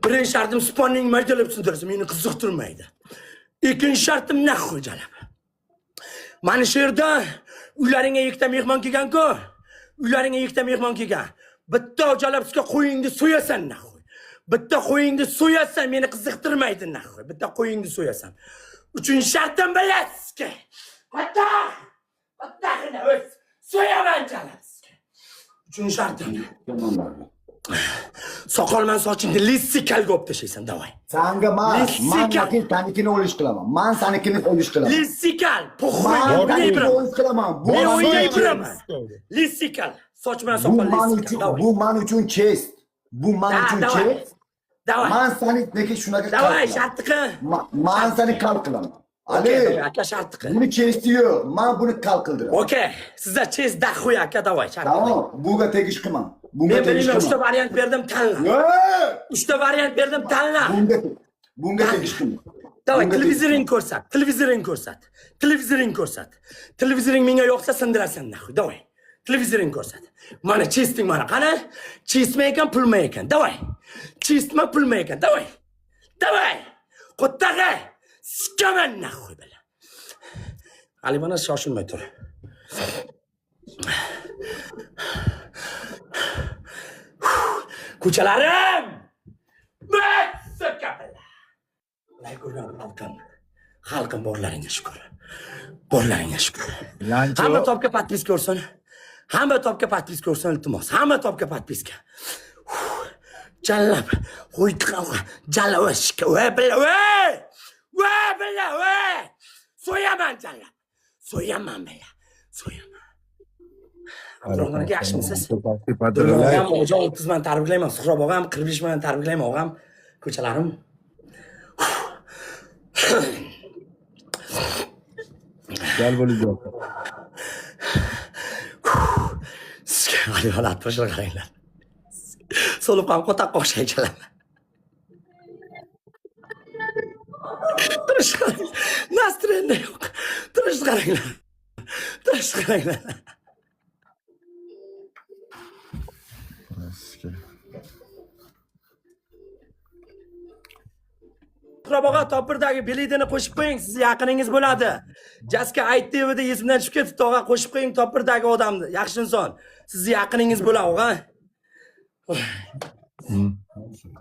Birinchi shartim sponning maydalab sindirsa meni qiziqtirmaydi. Ikkinchi shartim нахуй jalab. Mana shu yerda uylaringga ikkita mehmon kelgan-ku. Uylaringga ikkita mehmon kelgan. Bitta jalabsga qo'yingni so'yasan нахуй. Bitta qo'yingni so'yasan, meni qiziqtirmaydi нахуй. Bitta qo'yingni so'yasan. Uchinchi shartim bilasizki. Bitta bittagina o'z so'yaman jalabsga. Uchinchi shartim. Soqol bilan sochingni lissikalga olib tashlaysan, давай. Sanga man, man Lissika. lekin sanikini o'lish qilaman. Man sanikini o'lish qilaman. Lissikal, похуй, Man o'ynay sanikini beraman. o'lish qilaman. Bu Men man o'ynay uchun- beraman. Lissikal, soch bilan Bu soqol man lissikal. uchun, Давай. bu man uchun chest. Bu man Да, uchun давай. chest. Давай. Man sani lekin shunaqa Давай, qalb qilaman. shartni qil. Man sani qalb qilaman. Okey, Ali, давай, aka shartni qil. buni chesti yo'q. Man buni qalb qildiraman. Okey, sizda chest дохуя aka, давай, shartni qil. Tamam, bunga tegish qilma. Bunga Men tegish bilmayman, uchta qilma. variant berdim, tanla. Yo'q! Uchta variant berdim, tanla. Bunga tegish qilma. Давай, Bunga tegish televizoring ko'rsat, televizoring ko'rsat. Televizoring ko'rsat. Televizoring menga yoqsa sindirasan нахуй. Давай. Televizoring ko'rsat. Mana chesting mana qani? Chestmi ekan, pulmi ekan? Давай. Chestmi, pulmi ekan? Давай. Давай. Qo'ttag'i. Sikaman нахуй bila. Ali mana shoshilmay tur. Ko'chalarim! Suka bila. Ular ko'rgan xalqim. Xalqim borlaringga shukur. Borlaringga shukur. Yancho. Hamma topga подписка ko'rsin. Hamma topga подписка ko'rsin, iltimos. Hamma topga подписка. Jallab, qo'ydiqa, jallab, o'shka, voy bila, voy! Voy bila, voy! So'yaman jallab. So'yaman bila. So'yaman. Abdurahmon aka yaxshimisiz? Og'am, O'jon 30 man tabriklayman. Suhrob og'am 45 man tabriklayman og'am. Ko'chalarim. Gel bo'lib Sizga g'alati turishini qaranglar. So'lib ham qo'taqqa o'xshaydilar. Turish qaranglar. Настроение yo'q. Turish qaranglar. Turish qaranglar. Suhrob og'a topirdagi belidini qo'shib qo'ying, sizni yaqiningiz bo'ladi. Jaska aytdi evida esimdan chiqib ketibdi og'a, qo'shib qo'ying topirdagi odamni. Yaxshi inson. Sizni yaqiningiz bo'ladi og'a.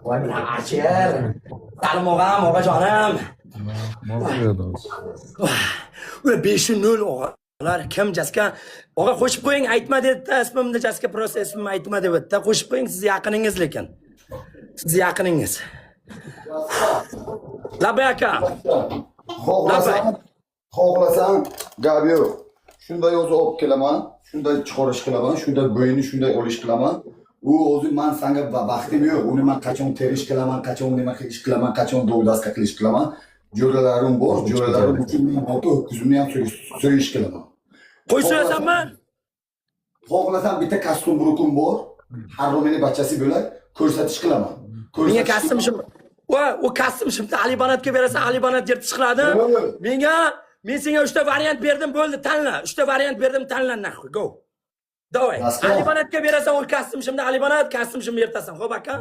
Voy bilan Archer. Salim og'am, og'ajonim. Ular 5-0 og'alar. Kim Jaska? Og'a qo'shib qo'ying, aytma dedi-da, ismimni Jaska просто ismimni aytma debdi. Qo'shib qo'ying, sizni yaqiningiz lekin. Sizni yaqiningiz. Labay aka. Xohlasam, xohlasam gap yo'q. Shunday o'zi olib kelaman, shunday chiqarish qilaman, shunday bo'yini shunday olish qilaman. U o'zi man sanga vaqtim yo'q. Uni man qachon terish qilaman, qachon nima qilish qilaman, qachon dovdaska qilish qilaman. Jo'ralarim bor, jo'ralarim uchun men ota ho'kizimni ham so'yish qilaman. Qo'y so'yasanmi? Xohlasam bitta kostyum brukum bor. Haromini bachasi bo'lak ko'rsatish qilaman. Menga Ko'rsatish kostyum shim. Va u kostyum shimni Ali Banatga berasan, Ali Banat yirtish qiladi. Yo'q. Menga men senga 3 ta variant berdim, bo'ldi, tanla. 3 ta variant berdim, tanla нахуй. Go. Давай. Rasko. Ali Banatga berasan u kostyum shimni Ali Banat kostyum shimni yirtasan. Xo'p aka?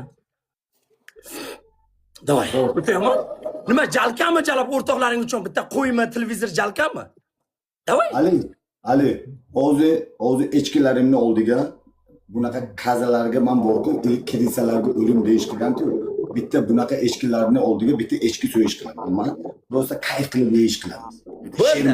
Давай. Bitta yomon. Nima jalkami jalab o'rtoqlaring uchun bitta qo'yma televizor jalkami? Давай. Ali, Ali, o'zi echkilarimni oldiga bunaqa kazalarga man borku, ilk kilisalarga o'lim deyish qilgan-ku. Bitta bunaqa echkilarni oldiga bitta echki so'yish qilaman. Man просто kayf qilib yeyish qilamiz. Bo'ldi.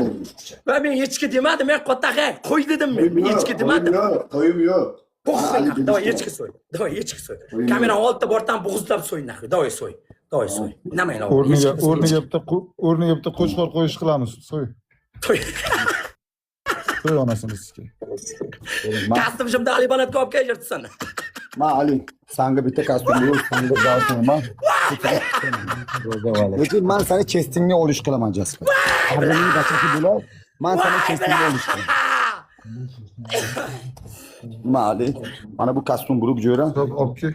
Va men echki demadim, men qo'ttaqay qo'y dedim men. Men echki demadim. Qo'yim yo'q, qo'yim yo'q. Похуй, Ali давай deyish echki so'y. Давай echki so'y. Qo'yim Kamera yo'q. oldida bortan bo'g'izlab so'y нахуй. Давай so'y. Давай so'y. Namayla. O'rniga o'rniga bitta o'rniga bitta qo'chqor qo'yish qilamiz. So'y. To'y. So'y onasini sizga. Kostyum shimni Ali Banatga olib kel yirtsin. Ma Ali, sanga bitta kostyum yo'q, sanga javobim. Lekin man sani chestingni olish qilaman Jasper. Harbining bachasi bo'lib, man sani chestingni olish qilaman. Ma Ali, mana bu kostyum buruk jo'ra. Top olib kel.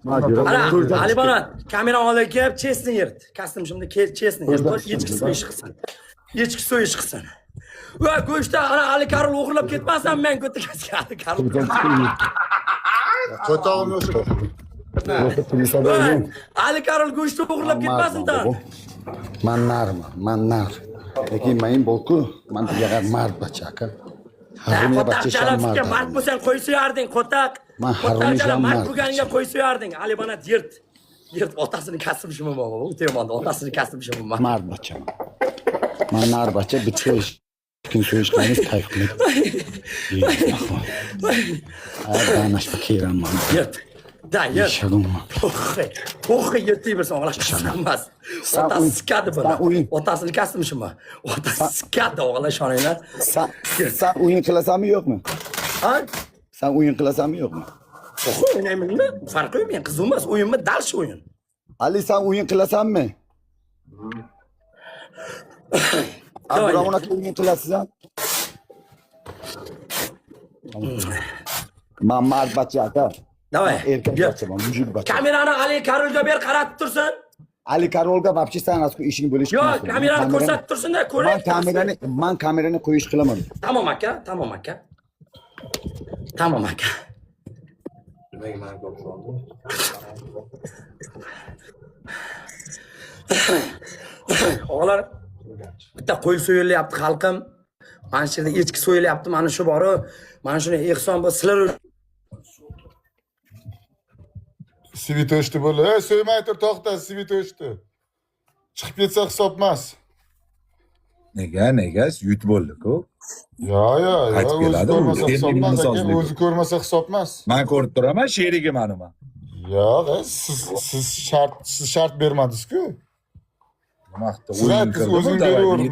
Ma jo'ra. Ana Ali Banat kamera oldiga kelib chestni yirt. Kostyum shimni chestni yirt. Echki so'yish qilsin. Echki so'yish qilsin. Va go'shtda ana Ali Karol o'g'irlab ketmasin men ko'tagasiga Ali Karol. Qo'tog'im yo'q. Просто kilisada o'lim. Ali Karol go'shtni o'g'irlab ketmasin ta. Man narman, man nar. Lekin mayin bo'lku, man yag'ar mard bacha aka. Harumiya Qo'taq bacha jalab sham mard mard. bo'lsang qo'y so'yarding, qo'taq. Man Qo'taq harumi jalab ham mard mard bo'lganingga qo'y so'yarding. Ali bana yert. Yert otasini kasbi shumi baba. U temanda otasini kasbi shumi. Mard bachaman. Man nar bacha bitta kim so'yish qilamiz, kayf qilib. Danashma keyranman. Yert. Da, yert. Shag'umman. To'xi, to'xi yirtib bersin, o'g'lash emas. San Otasi o'yin- sikadi buni. san o'yin- Otasini kasbimi shumi? Otasi sikadi o'g'lash ishoninglar. San o'yin qilasanmi yo'qmi? Ha? San o'yin qilasanmi yo'qmi? To'xi o'ynaymanmi? Farqi yo'q, men qiziq emas, o'yinmi dalsh o'yin. Ali san o'yin qilasanmi? Abdurahmon aka o'yin qilasiz a? Man mard bacha aka. Давай. Man erkak Yur. bachaman, mujik bacha. Kamerani Ali Karolga ber, qaratib tursin. Ali Karolga вообще san asku ishing bo'lish. Yo'q, kamerani ko'rsatib tursin-da, Man ko'raylik. kamerani, man kamerani qo'yish qilaman. Tamom aka, tamom aka. Tamom aka. O'g'lar bitta qo'y so'yilyapti xalqim. Mana shu yerda echki so'yilyapti, mana shu boru, mana shuni ehson bu sizlar Svet o'chdi bo'ldi. Ey, so'ymay tur, to'xta, svet o'chdi. Chiqib ketsa hisob emas. Nega, nega? Yutib bo'ldi-ku. Yo, yo, yo, Qaytib o'zi keladi, ko'rmasa u. hisob emas aka, Endi o'zi ko'rmasa hisob emas. Men ko'rib turaman, sherigi mani man. Yo'q, siz shart bermadingiz-ku. Nima qildi? Siz O'yin aytdingiz, kirdimi? o'zing Давай, beraver,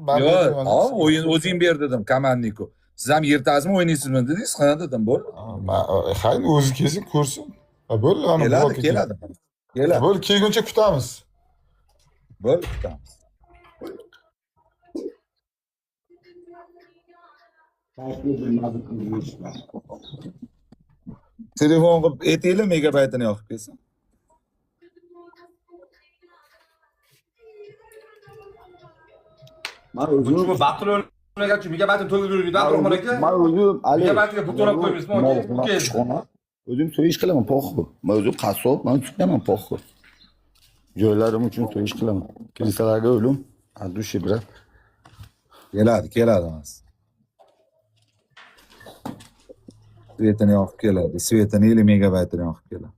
man Yo'q, bermayman. ha, o'yin o'zing ber dedim, komandniku. Siz ham yirtasizmi, o'ynaysizmi dedingiz, ha dedim, bo'ldi. Man, hay, o'zi kelsin, ko'rsin. Ha, bo'ldi, ana Keladi, blokka keladi. Keladi. Bo'ldi, kelguncha kutamiz. Bo'ldi, kutamiz. Telefon qilib aytinglar, megabaytini yoqib kelsin. Man o'zim Shu baxtli o'ynagan megabaytni to'ldirib yurmaydi Abdurahmon aka. Man o'zim Ali. Megabaytga pul to'lab qo'ymaysizmi, aka? Uka. O'zim so'yish qilaman, poxu. Man o'zim qassob, man so'yaman poxu. Joylarim uchun so'yish qilaman. Kilisalarga o'lim, от души, брат. Keladi, keladi hozir. Svetini yoqib keladi. Svetini или megabaytini yoqib keladi.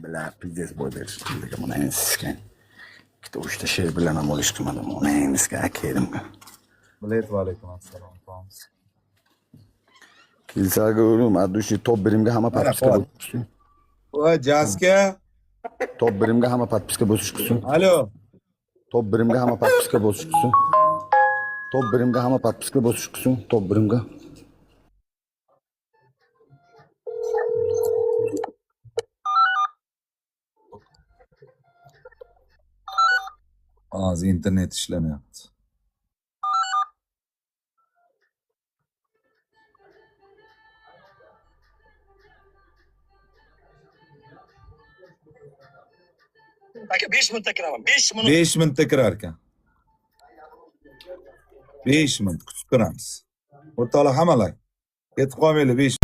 Бля, пиздец boy berish. Mana endi sizga. Ikkita uchta she'r bilan ham olish qilmadim. Uni endi sizga akerim. Bilet va alaykum assalom. Toms. Kilisalarga o'lim, от души top birimga hamma podpiska Mana, bosish. Voy, Jaska. Top birimga hamma podpiska bosish qilsin. Alo. Top birimga hamma podpiska bosish qilsin. Top birimga hamma podpiska bosish qilsin. Top birimga. Hozir internet ishlamayapti. Aka 5 minutda kiraman. 5 minut. 5 minutda kirar ekan. 5 minut kutib turamiz. O'rtoqlar hammalar. Ketib qolmanglar 5